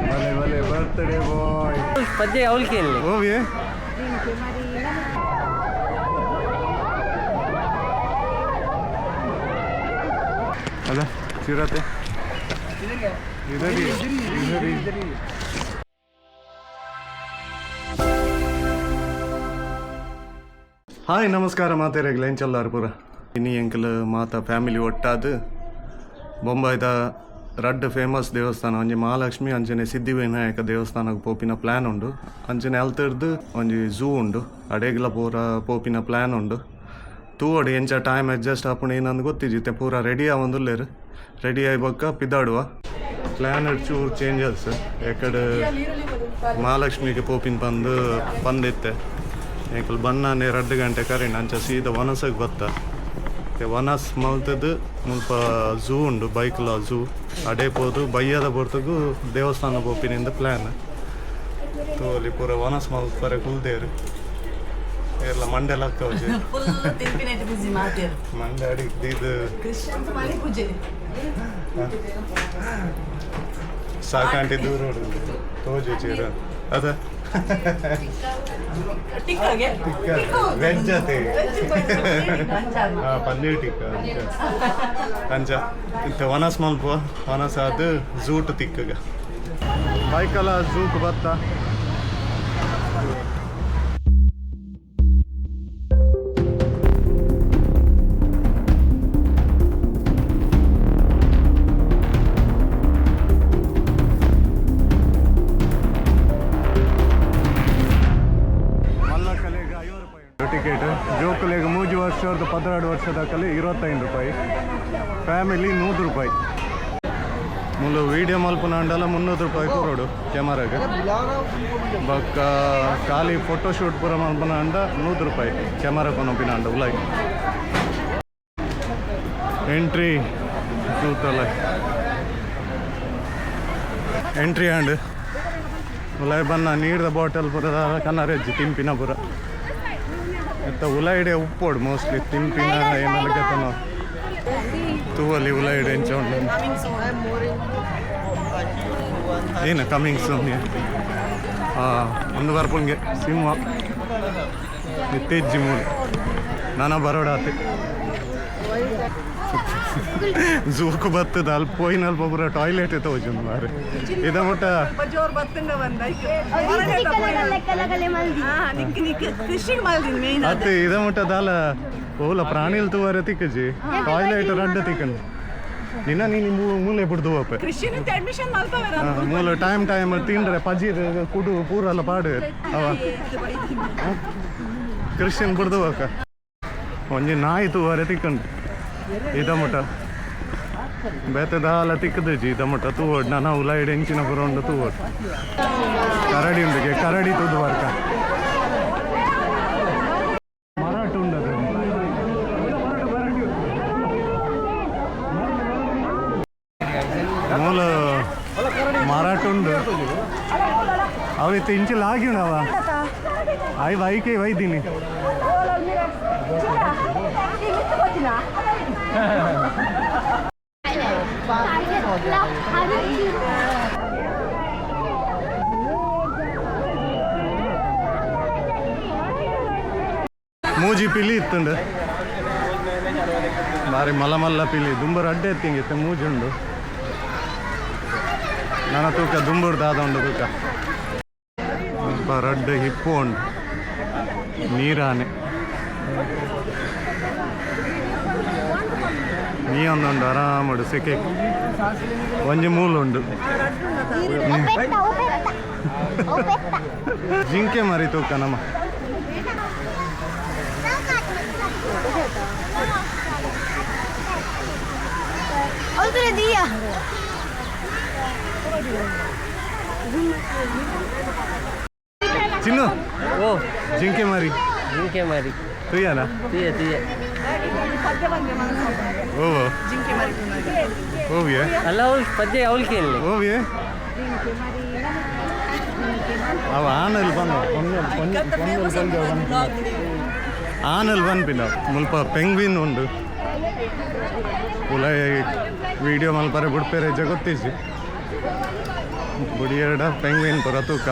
ಬಲೆ ಬಲೆ birthday boy. ಪದ್ಯ ಅವಲ್ಕೇನ್ಲಿ. ಓವಿ. ಅದ ಚಿರತೆ. इधर ही, इधर ही. ಹಾಯ್, ನಮಸ್ಕಾರ ಮಾತೆರೆಗ್ಲ, ಎಂಚಲ್ಲಾರು ಪೂರ? ಇನಿ ಎಂಕಲ್ ಮಾತ ಫ್ಯಾಮಿಲಿ ಒಟ್ಟಾದ್ ಬೊಂಬಾಯ್ದ ರಡ್ಡ್ ಫೇಮಸ್ ದೇವಸ್ಥಾನ, ಒಂಜಿ ಮಹಾಲಕ್ಷ್ಮಿ, ಅಂಚನೆ ಸಿದ್ಧಿವಿನಾಯಕ ದೇವಸ್ಥಾನಕ್ಕೆ ಪೋಪಿನ ಪ್ಲ್ಯಾನ್ ಉಂಡು. ಅಂಚನೆ ಅಲ್ತರ್ದು ಒಂಜಿ ಝೂ ಉಂಡು, ಅಡೇಗ್ಲ ಪೂರ ಪೋಪಿನ ಪ್ಲ್ಯಾನ್ ಉಂಡು. ತೂವೊಡು ಎಂಚ ಟೈಮ್ ಅಡ್ಜಸ್ಟ್ ಆಪುಂಡು ಏನಂದು ಗೊತ್ತಿಜ್ಜಿ. ಪೂರ ರೆಡಿ ಆವೊಂದುಲ್ಲೆರ್. ರೆಡಿ ಆಯಿ ಬೊಕ್ಕ ಪಿದಾಡುವ. ಪ್ಲ್ಯಾನ್ ಚೂರು ಚೇಂಜಸ್. ಎಕಡೆ ಮಹಾಲಕ್ಷ್ಮಿಗೆ ಪೋಪಿನ ಪಂದು ಪಂದಿತ್ತೆ. ಎಂಕಲ್ ಬಣ್ಣನೆ 2 ಗಂಟೆ ಕರೆಂಟ್. ಅಂಚ ಸೀದ ವನಸಕ್ಕೆ ಬತ್ತ. ವನಸ್ ಮಲ್ತದ್ದು ಮುಲ್ಪ ಝೂ ಉಂಡು, ಬೈಕ್ಲ ಝೂ. ಅಡೆ ಪೋದು ಬಯ್ಯದ ಪೊರ್ತುಗು ದೇವಸ್ಥಾನ ಪೋಪಿನಿಂದ ಪ್ಲ್ಯಾನ್. ತೋಲಿ, ಪೂರ ವನಸ್ ಮಲ್ಪರೆ ಕುಲ್ದೇರು. ಎಲ್ಲ ಮಂಡೆ ಲಕ್ಕವಜಿ. ಫುಲ್ ತಿನ್ಪಿನೆಟ್ ಬಿಸಿ ಮಾತೇರು. ಮಂಡೆ ಅಡಿಗೆ ದೀದು. ಕ್ರಿಶ್ಚಿಯನ್ಸ್ ಮನೆ ಪೂಜೆ. ಸಾಕಾಂಟಿ ದೂರ ತೋಜು ಚೀರ ಅದ. ಟಿಕ್ಕಾಗೆ. ವೆಜ್ ಅತೆ? ಹಾಂ, ಪನ್ನೀರ್ ಟಿಕ್ಕ. ಅಂಚ ಇತ್ತೆ ವನಸ್ ಮಲ್ಪುವ. ವನಸ್ ಆದ್ ಝೂಟ್ ತಿಕ್ಕಗ. ಬೈಕಲ ಝೂಕ್ ಬತ್ತ. ಮಲ್ಲಕಲೆಗೆ 50 ರೂಪಾಯಿ ಟಿಕೆಟ್. ಜೋಕುಲೆಗೆ 3 ವರ್ಷದ 12 ವರ್ಷದ ಕಲೆ 25 ರೂಪಾಯಿ. ಫ್ಯಾಮಿಲಿ 100 ರೂಪಾಯಿ. ಮುಲು ವೀಡಿಯೋ ಮಲ್ಪುನ ಅಂಡಲ 300 ರೂಪಾಯಿ ಕೊರೊಡು ಕ್ಯಾಮರಾಗ. ಬೊಕ್ಕ ಖಾಲಿ ಫೋಟೋ ಶೂಟ್ ಪೂರ ಮಲ್ಪುನ ಅಂಡ 100 ರೂಪಾಯಿ ಕ್ಯಾಮರಾ ಕೊನೊಪಿನ ಅಂಡ. ಉಲಾಯ್ ಎಂಟ್ರಿ ತೂತಲ್ಲ. ಎಂಟ್ರಿ ಆಂಡ್ ಉಲಾಯ್ ಬನ್ನ ನೀರ್ದ ಬಾಟಲ್ ಪೂರ ಕನ್ನರೆಜ್ಜಿ, ತಿಂಪಿನ ಪೂರ. ಎತ್ತ ಉಲಾಯಿಡೆ ಉಪ್ಪೋಡು ಮೋಸ್ಟ್ಲಿ ತಿಂಪಿನ ಏನೆಲ್ಲ ಗತನ. ತೂವಲಿ ಉಲಾಯಿಡೆ ಎಂಚ ಉಂಡು ಏನು. Coming soon. ಹಾಂ, ಒಂದು ಬರ್ಪುಂಗೆ ಸಿಂಹ ಇತ್ತೆಜ್ಜಿ ಮೂಲು. ನಾನ ಬರೋಡಾತೆ. ಝೂಕು ಬತ್ತದ ಅಲ್ಪ ಪೋಯಿನ ಅಲ್ಪ ಪೂರ ಟಾಯ್ಲೆಟ್ ತೋಜುಂಡು ಮಾರೆ ಇದ ಮುಟ್ಟ. ಜೋರ್ ಬತ್ತಂಡ ಬಂದ. ನಿಕ್ ನಿಕ್ ಕೃಷಿಗೆ ಮಲ್ದಿನ ಮೇನ್. ಅತ್ತೆ, ಇದ ಮುಟ್ಟ ದಾಲ ಓಲ ಪ್ರಾಣಿಲ್ ತೂವರೆ ತಿಕ್ಕಜಿ, ಟಾಯ್ಲೆಟ್ ರಡ್ಡ ತಿಕ್ಕಂಡು. ನಿನ್ನ ನೀನು ಮೂಲೆ ಬಿಡ್ದು ಅಪ್ಪೆ. ಕೃಷಿನ ಅಡ್ಮಿಷನ್ ಮಲ್ಪವೇರ. ಮೂಲ ಟೈಮ್ ಟೈಮ್ ತಿಂಡ್ರೆ ಪಜೀರ್ ಕುಡು ಪೂರಲ್ಲ ಪಾಡು ಅವ. ಕ್ರಿಶ್ಚಿಯನ್ ಬಿಡ್ದು ಅಕ್ಕ. ಒಂಜಿ ನಾಯಿ ತೂವರೆ ತಿಕ್ಕಂಡು ಇದ ಮುಟ್ಟ. ಬೇತೆ ದಾಲ ತಿಕ್ಕದಜಿ ಇದ ಮುಟ್ಟ. ತೂವಡ್ ನಾನು ಉಲಾಯಿಡ್ ಎಂಚಿನ ಪೂರ ಉಂಡು ತೂವಡ್. ಕರಡಿ ಉಂಡುಗೆ, ಕರಡಿ ತೂದು ಬರ್ಕ. ಮರಾಠ ಉಂಡದು. ಮೂಲ ಮಾರಾಟ ಉಂಡು. ಅವಿತ್ತು ಇಂಚಿ ಲಾಗಿಣವ ಆಯ್ ಬೈಕೆ ವೈದಿನಿ. ಮೂಜಿ ಪಿಲಿ ಇತ್ತುಂಡು. ಬಾರಿ ಮಲ್ಲ ಮಲ್ಲ ಪಿಲಿ. ದುಂಬರ್ ಅಡ್ಡೆ ಎತ್ತಿಂಗಿತ್ತೆ. ಮೂಜಿ ಉಂಡು. ನನ್ನ ತೂಕ ದುಂಬುರ್ ದಾದ ಉಂಡು ತೂಕ. ಸ್ವಲ್ಪ ರಡ್ಡ್ ಹಿಪ್ಪು ಉಂಡು. ನೀರಾನೆ ನೀ ಒಂದುಂಡು ಆರಾಮಡು ಸೆಕೆ. ಒಂಜಿ ಮೂಲು ಉಂಡು. ಜಿಂಕೆ ಮರಿ ತೂಕ ನಮ್ಮ. Otro día. ಚಿನ್ನು. ಓ. ಜಿಂಕೆ ಮರಿ. ಜಿಂಕೆ ಮರಿ. ತುಯ್ಯನ? ತುಯ್ಯ ತುಯ್ಯ. ಓ. ಜಿಂಕೆ ಮರಿ. ಓವಿಯೇ? ಅಲ್ಲ, ಅವಲ್ ಪದ್ಯ ಅವಲ್ಕೇನ್ಲಿ. ಓವಿಯೇ? ಅವ ಆನಲ್ ಬಂದ ಆನಲ್ ಬಂದ್ಪಿನ. ಮುಲ್ಪ ಪೆಂಗ್ವಿನ್ ಉಂಡು. ಉಲಾಯಿ ವಿಡಿಯೋ ಮಲ್ಪರೆ ಬುಡ್ಪೆರೆ ಜಗೊತ್ತಿಜಿ ಬುಡಿಯರ್ಡ ಪೆಂಗ್ವಿನ್ ಪೂರ ತೂಕ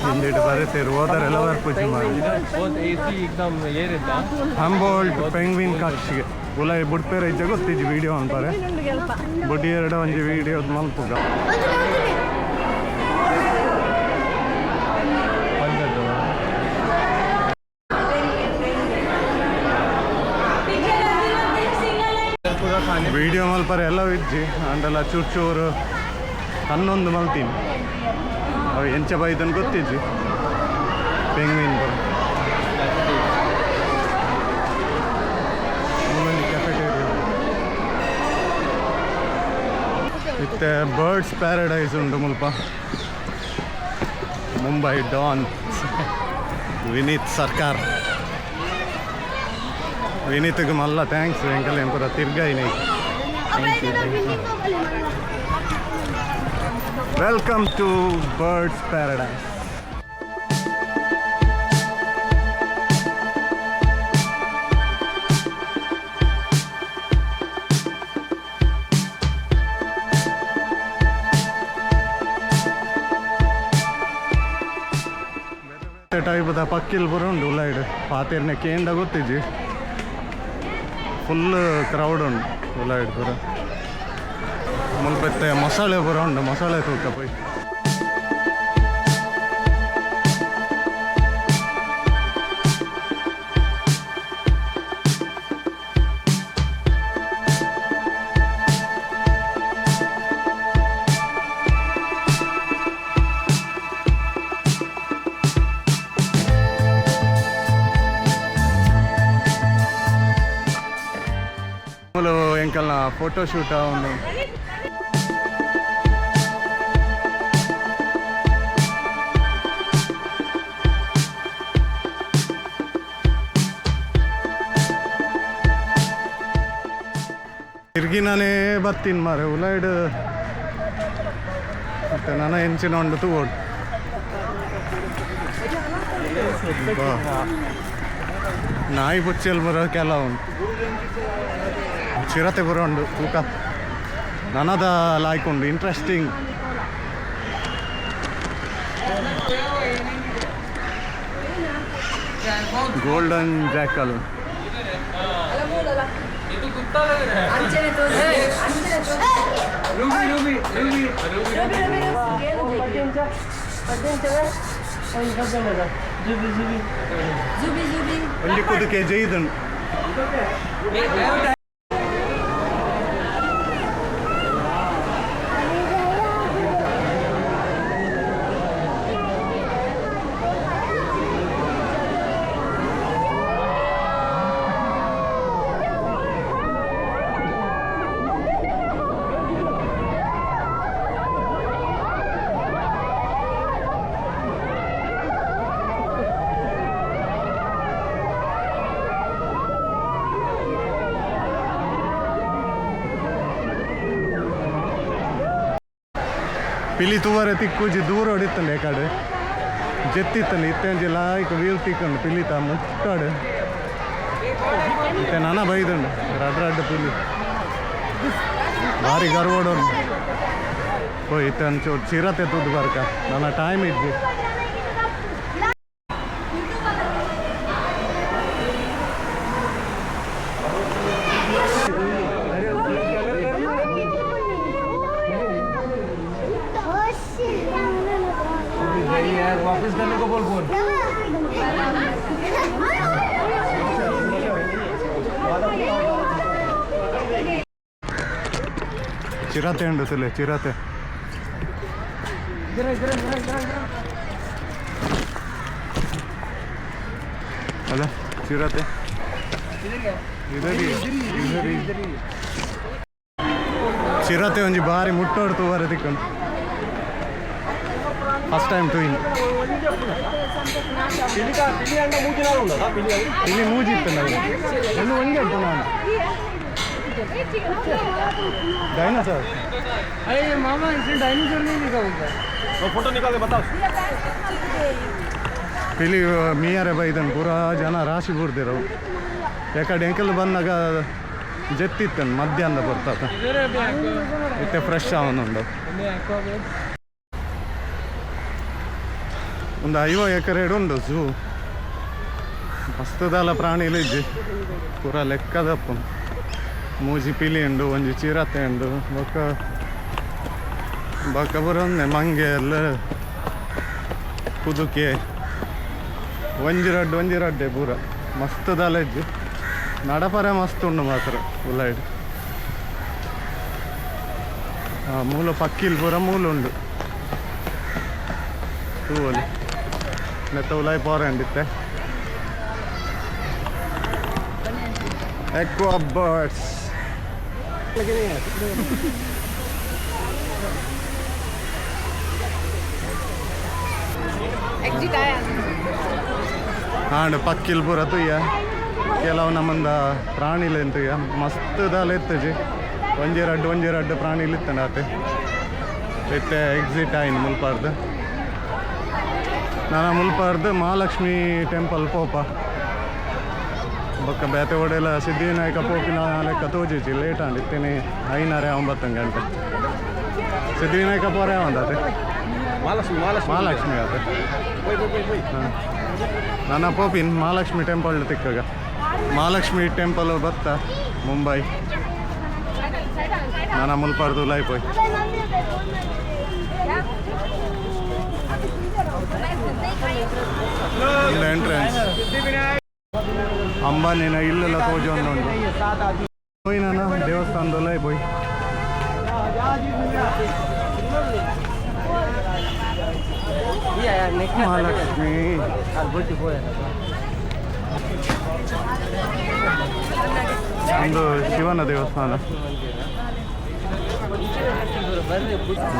ಹಿಂದಿಟ್ಟು ಬರೆತೇರು ಹೋದರೆಲ್ಲ ಬರ್ಪುಜಿ ಮಾಡಿ. बहुत एसी एकदम ये रहता। ಹಂಬೋಲ್ಟ್ ಪೆಂಗ್ವಿನ್ ಕಕ್ಷಿಗೆ ಉಲಾಯಿ ಬುಡ್ಪೆರೆ ಜಗೊತ್ತಿಜಿ ವಿಡಿಯೋ ಮಲ್ಪರೆ. ಬುಡಿಯರ್ಡ ಒಂಜಿ ವಿಡಿಯೋ ಮಲ್ಪುಗ. बंद कर दो। ವಿಡಿಯೋ ಮಲ್ಪರೆ ಎಲ್ಲ ಇಜ್ಜಿ ಅಂಡಲ ಚೂರು ಚೂರು ಹನ್ನೊಂದು ಮಲ್ತೀನಿ. ಅವು ಎಂಚ ಬೈದನ್ ಗೊತ್ತಿಜ್ಜಿ. ಪೆಂಗ್ವಿನ್ ಬರ ಮೂಲೊಂಜಿ ಕೆಫೆಟೇರಿಯಾ ಇತ್ತೆ. ಬರ್ಡ್ಸ್ ಪ್ಯಾರಡೈಸ್ ಉಂಟು ಮುಲ್ಪ. ಮುಂಬೈ ಡಾನ್ ವಿನೀತ್ ಸರ್ಕಾರ್, ವಿನೀತ್ಗೆ ಮಲ್ಲ thanks. ಎಂಕಲ್ ಪೂರ ತಿರ್ಗಾಯಿನ. Welcome to birds paradise. ಟೈಪ್ದ ಪಕ್ಕಿಲ್ ಪೂರ ಉಂಡು ಉಲೈಡ್. ಪಾತೆರ್ನೆ ಕೇಂಡ ಗೊತ್ತಿಜ್ಜಿ. ಫುಲ್ ಕ್ರೌಡ್ ಉಂಡು ಉಲೈಡ್ ಪೂರ. ಮುಲ್ಪ ಇತ್ತೆ ಮೊಸಳೆ ಪೂರ ಉಂಡು. ಮೊಸಳೆ ತೂಕ ಪೋಯ್. ಮೂಲು ಎಂಕಲ್ನ ಫೋಟೋ ಶೂಟ್ ಉಂಡು. ತಿರ್ಗಿನಾನೇ ಬರ್ತೀನಿ ಮಾರೆ ಉಲೈಡ್. ಮತ್ತೆ ನನ್ನ ಹೆಂಚಿನ ಉಂಡು ತೂವೋಡು. ಬಾ. ನಾಯಿ ಪುಚ್ಚೆಲ್ ಬರೋ ಕೆಲ ಉಂಟು. ಚಿರತೆ ಪೂರ ಉಂಡು ತೂಕ. ನನದ ಲಾಯ್ಕ್ ಉಂಡು interesting. Golden jackal. Ruby Ruby Ruby Ruby. Zubi Zubi. ಒಂಜಿ ಕುದುಕೆ ಜೈದನ್. ಪಿಲಿ ತೂವರೆ ತಿಕ್ಕುಜಿ. ದೂರ ಹೊಡಿತಂಡೆ ಕಡೆ ಜೆತ್ತಿತ್ತಂಡೆ. ಇತ್ತೆ ಒಂಜಿ ಲಾಯ್ಕ್ ವೀಲ್ ತಿಕ್ಕಂಡು ಪಿಲಿತ ಮುಟ್ಟಾಡು. ಇತ್ತೆ ನನ ಬೈದುಂಡು. ರಡ್ ರಡ್ಡ್ ಪಿಲಿ ಭಾರಿ ಗರ್ವಡು. ಓ ಇತ್ತೆ ಒಂಚೂರು ಚಿರತೆ ತೂದು ಬರ್ಕ. ನನ್ನ ಟೈಮ್ ಇಜ್ಜಿ. वापस करने को बोल फोन। ಚಿರತೆ ಉಂಡು ತುಲೆ, ಚಿರತೆ. ಅಲ್ಲ, ಚಿರತೆ ಇದರಿ ಇದರಿ. ಚಿರತೆ ಒಂಜಿ ಬಾರಿ ಮುಟ್ಟೋಡು ತೂವರೆ ತಿಕ್ಕುಂಡು. ಫಸ್ಟ್ ಟೈಮ್ ಟೂಯಿನ್. ಪಿಲಿ ಮೂಜಿತ್ತು ನನಗೆ ಇನ್ನು ಒಂಜಿ ಉಂಟು. ನಾನು ಡೈನೋಸರ್. अरे मामा, इसमें डायनासोर नहीं दिखा होगा। फोटो निकाल के बताओ। ಪಿಲಿ ಮೀಯರೆ ಬೈದನ್. ಪೂರಾ ಜನ ರಾಶಿ ಬೂರ್ದಿರವು. ಯಾಕಡೆ ಎಂಕಲ್ ಬಂದಾಗ ಜೆತ್ತಿತ್ತನು ಮಧ್ಯಾಹ್ನ ಬರ್ತದ ಇತ್ತೆ ಫ್ರೆಶ್ ಆವನುಂಡು. ಒಂದು 50 ಎಕರೆ ಉಂಡು ಝೂ. ಮಸ್ತದಾಲ ಪ್ರಾಣಿಲು ಇಜ್ಜಿ, ಪೂರ ಲೆಕ್ಕದಪ್ಪು. ಮೂಜಿ ಪಿಲಿ ಉಂಡು, ಒಂಜಿ ಚಿರತೆ ಉಂಡು, ಬೊಕ್ಕ ಬೊಕ್ಕ ಪೂರ ಒಂದೆ ಮಂಗೆ ಎಲ್ಲ, ಕುದುಕೆ, ಒಂಜಿ ರಡ್ಡು ಒಂಜಿ ರಡ್ಡೆ ಪೂರ. ಮಸ್ತ್ ಇಜ್ಜಿ, ನಡಪರೆ ಮಸ್ತ್ ಉಂಡು ಮಾತ್ರ ಉಲೈಡ್. ಮೂಲ ಪಕ್ಕಿಲ್ ಪೂರ ಮೂಲ ಉಂಡು ತೂವಲಿ. ನೆತ್ತ ಉಲಾಯ್ ಪೋರಂಡಿತ್ತೆ. Aqua birds. ಎಕ್ಸಿಟ್ ಆಯ. ಆಂಡ್ ಪಕ್ಕಿಲ್ ಪೂರ ತೂಯ, ಕೆಲವು ನಮ್ಮಂದ ಪ್ರಾಣಿಲು ಎಂತುಯ್ಯ. ಮಸ್ತ್ ದಾಲ ಇತ್ತಜಿ, ಒಂಜಿ ರಡ್ಡು ಒಂಜಿ ರಡ್ಡು ಪ್ರಾಣಿಲು ಇತ್ತಂಡ ಆತೆ. ಇತ್ತೆ ಎಕ್ಸಿಟ್ ಆಯಿನ ಮುಲ್ಪಾರ್ದು. ನಾನು ಮುಲ್ಪಾರ್ದು ಮಹಾಲಕ್ಷ್ಮಿ ಟೆಂಪಲ್ ಪೋಪ. ಬೊಕ್ಕ ಬೇತೆ ಒಡೆಲ ಸಿದ್ಧಿವಿನಾಯಕ ಪೋಪಿನ ಲೆಕ್ಕ ತೋಜಿಜಿ. ಲೇಟ್ ಆಂಡ್ ಇತ್ತೇನೆ, 5:30 9 ಗಂಟೆ. ಸಿದ್ಧಿವಿನಾಯಕ ಪೋರೆ ಒಂದಾತೆ. ಮಹಾಲಕ್ಷ್ಮಿ, ಮಹಾಲಕ್ಷ್ಮಿ. ಮಹಾಲಕ್ಷ್ಮಿ ಆತೆ. ನನ್ನ ಪೋಪಿನ್ ಮಹಾಲಕ್ಷ್ಮಿ ಟೆಂಪಲ್ ತಿಕ್ಕಾಗ. ಮಹಾಲಕ್ಷ್ಮಿ ಟೆಂಪಲ್ ಬತ್ತ ಮುಂಬೈ. ನಾನು ಮುಲ್ಪಾರ್ದು ಲೈ ಪೋಯ್. ಇಲ್ಲ ಎಂಟ್ರೆನ್ಸ್ ಅಂಬಾನಿನ ಇಲ್ಲೆಲ್ಲ ತೋಜೊಂದು ಉಂಟು. ಪೋಯ್, ನಾನು ದೇವಸ್ಥಾನದಲ್ಲೇ ಪೋಯ್. ಮಹಾಲಕ್ಷ್ಮಿ. ಒಂದು ಶಿವನ ದೇವಸ್ಥಾನ.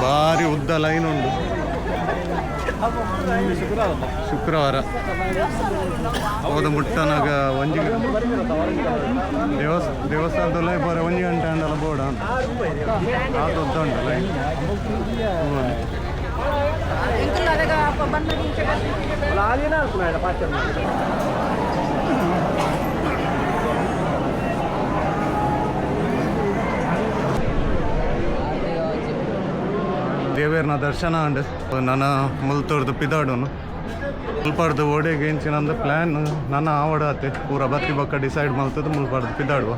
ಭಾರಿ ಉದ್ದ ಲೈನ್ ಉಂಟು. ಶುಕ್ರವಾರ ಹೋದ ಮುಟ್ಟನಾಗ ಒಂಜಿ ದೇವಸ್ಥಾನದಲ್ಲೇ ಬರ ಒಂಜಿ ಗಂಟೆ ಅಂಡಲ ಬೋಡ ಅಂತ. ಆತ ಉದ್ದ ಉಂಟು ಲೈನ್. ದೇವೇರ್ನ ದರ್ಶನ ಅಂಡ್ ನನ್ನ ಮುಲ್ತೋರ್ದು ಪಿದಾಡುನು. ಮುಲ್ಪಾಡ್ದು ಓಡೆಗೆ ಇಂಚಿನಂದು ಪ್ಲ್ಯಾನ್ ನನ್ನ ಆವಡ ಆತೆ. ಪೂರ ಬತ್ತಿ ಬಕ್ಕ ಡಿಸೈಡ್ ಮಲ್ತದ್ದು ಮುಲ್ಪಾಡ್ದು ಪಿದಾಡುವ.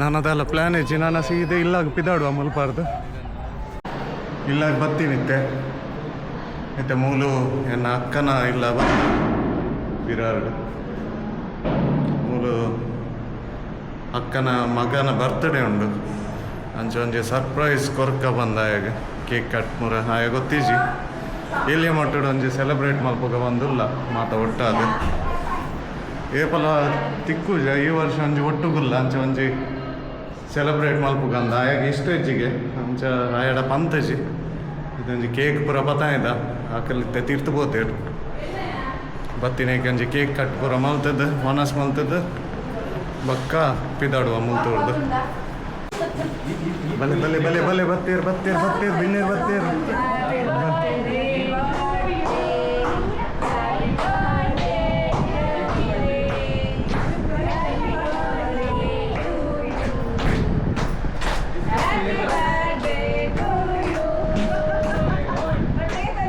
ನನ್ನದೆಲ್ಲ ಪ್ಲ್ಯಾನ್ ಹೆಚ್ಚಿ ನಾನು ಸೀದೆ ಇಲ್ಲಾಗ ಪಿದಾಡುವ ಮುಲ್ಪಾಡ್ದು. ಇಲ್ಲಾಗ ಬತ್ತೀನಿತ್ತೆ ಇತ್ತೆ ಮೂಲು ಎನ್ನ ಅಕ್ಕನ ಇಲ್ಲ ಬತ್ತಿ ಬಿರಾರ್ಡು. ಮೂಲು ಅಕ್ಕನ ಮಗನ ಬರ್ತ್ಡೇ ಉಂಡು. ಅಂಚ ಒಂಜಿ ಸರ್ಪ್ರೈಸ್ ಕೊರ್ಕ ಬಂದ ಆಯಾಗ. ಕೇಕ್ ಕಟ್ ಮುರ ಆಯ ಗೊತ್ತೀಜಿ. ಎಲ್ಲಿಯ ಮಟ್ಟಡ್ ಒಂಜಿ ಸೆಲೆಬ್ರೇಟ್ ಮಲ್ಪೊಗ ಬಂದುಲ್ಲ ಮಾತ ಒಟ್ಟಾದ. ಏಪಲ ತಿಕ್ಕುಜ, ಈ ವರ್ಷ ಒಂಜಿ ಒಟ್ಟುಗುಲ್ಲ. ಅಂಚ ಒಂಜಿ ಸೆಲೆಬ್ರೇಟ್ ಮಲ್ಪುಗಂದ. ಆಯಾಗ ಇಷ್ಟ ಹೆಚ್ಚಿಗೆ ಅಂಚ ಆಯಡ ಪಂತಜಿ. ಇದೊಂಜಿ ಕೇಕ್ ಪೂರ ಪತಾಯ್ದ ಆಕಲಿತ್ತೆ ತೀರ್ತು ಪೋತೇರು. ಬತ್ತಿನೇಕೆ ಒಂಜಿ ಕೇಕ್ ಕಟ್ ಪೂರ ಮಲ್ತದ್ದು, ಮನಸ್ ಮಲ್ತದ್ದು, ಬಕ್ಕ ಪಿದಾಡುವ ಮುಲ್ತೋರ್ದು. ಬಲೆ ಬಲೆ ಬಲೆ ಬಲೆ, ಬತ್ತೀರ್ ಬತ್ತೀರ್ ಬತ್ತೀರ್ ಬಿನ್ನೇರ್ ಬತ್ತೀರ್.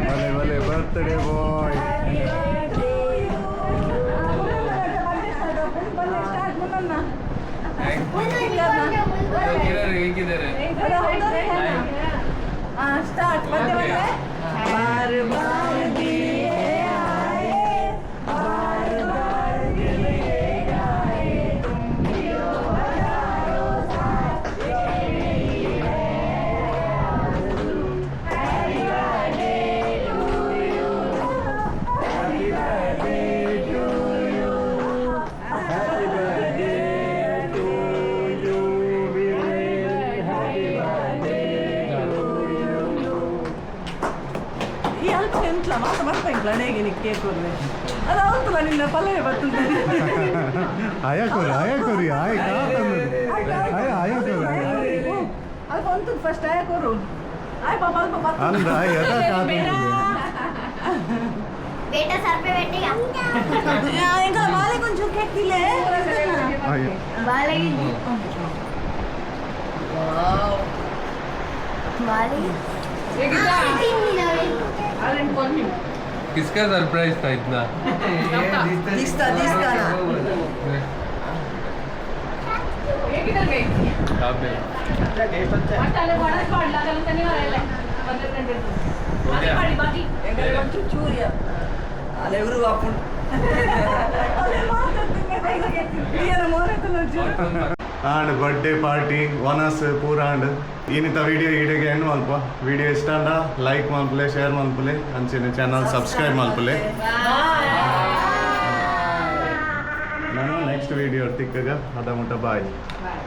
ಬಲೆ ಬಲೆ, ಬರ್ತ್ಡೇ ಬಾಯ್. ಹೇಗಿದ್ದಾರೆ? ಸ್ಟಾರ್ಟ್. ಮತ್ತೆ ಬಂದ್ರೆ ಬಾರ್ ಬಾರ್ ದಿಯೇ ಆಯೆ, ಬಾರ್ ಬಾರ್ ದಿಯೇ ಆಯೆ, ತುಮ್ ಹಜಾರೋ ಸಾಲ್ ಯೇ high ಆರज़ू. Happy birthday to you. Happy birthday to you. Happy birthday to you. Happy birthday to you. ಈ ಅಲ್ಪ ಎಂತಲ ಮಾತ ಬರ್ತಾ ಹೇಗೆ ನಿಕ್ ಕೇಕ್ ಕೊರ್ವೆ ಅದು ಅವತ್ತಲ್ಲ ನಿನ್ನ ಪಲ್ಲವಿ ಬರ್ತುಂಟು. ಆಯ ಕೊರಿ, ಆಯ ಕೊರಿ, ಆಯ ಆಯ ಆಯ ಕೊರಿ. ಅಲ್ಪ ಉಂಟು ಫಸ್ಟ್ ಆಯ ಕೊರು ಆಯ್ ಪಾಪ ಅಲ್ಪ ಬರ್ತುಂಟು. ಅಂದ ಆಯ್ ಎದ ಕಾದು. बेटा सर पे बैठेगा. ಎಂಕಲ ಬಾಲೆಗೆ ಒಂಚೂರು ಕೇಕ್ ತಿಲೆ. ಆಯ್. ಬಾಲೆಗೆ. बाली किसका सरप्राइज था इतना? दिसता दिसता ना. कहाँ पे हो गया? ಚೂರಿಯ ಅಲೆ ಉರು ಅಪ್ಪುಂಡು ಆಂಡ್ ಬರ್ಡೇ ಪಾರ್ಟಿ ವನಸ್ ಪೂರ ಆಂಡ್. ಈನಿತ ವಿಡಿಯೋ ಈಡೆಗೆ ಎಂಡ್ ಮಲ್ಪ. ವಿಡಿಯೋ ಇಷ್ಟ ಅಂಡ ಲೈಕ್ ಮಲ್ಪುಲೆ, ಶೇರ್ ಮಲ್ಪುಲೆ, ಅಂಚನೆ ಚಾನಲ್ ಸಬ್ಸ್ಕ್ರೈಬ್ ಮಲ್ಪುಲೆ. ನಾನು ನೆಕ್ಸ್ಟ್ ವಿಡಿಯೋ ತಿಕ್ಕಗ ಅದ ಮುಟ್ಟ ಬಾಯ್. ಬಾಯ್.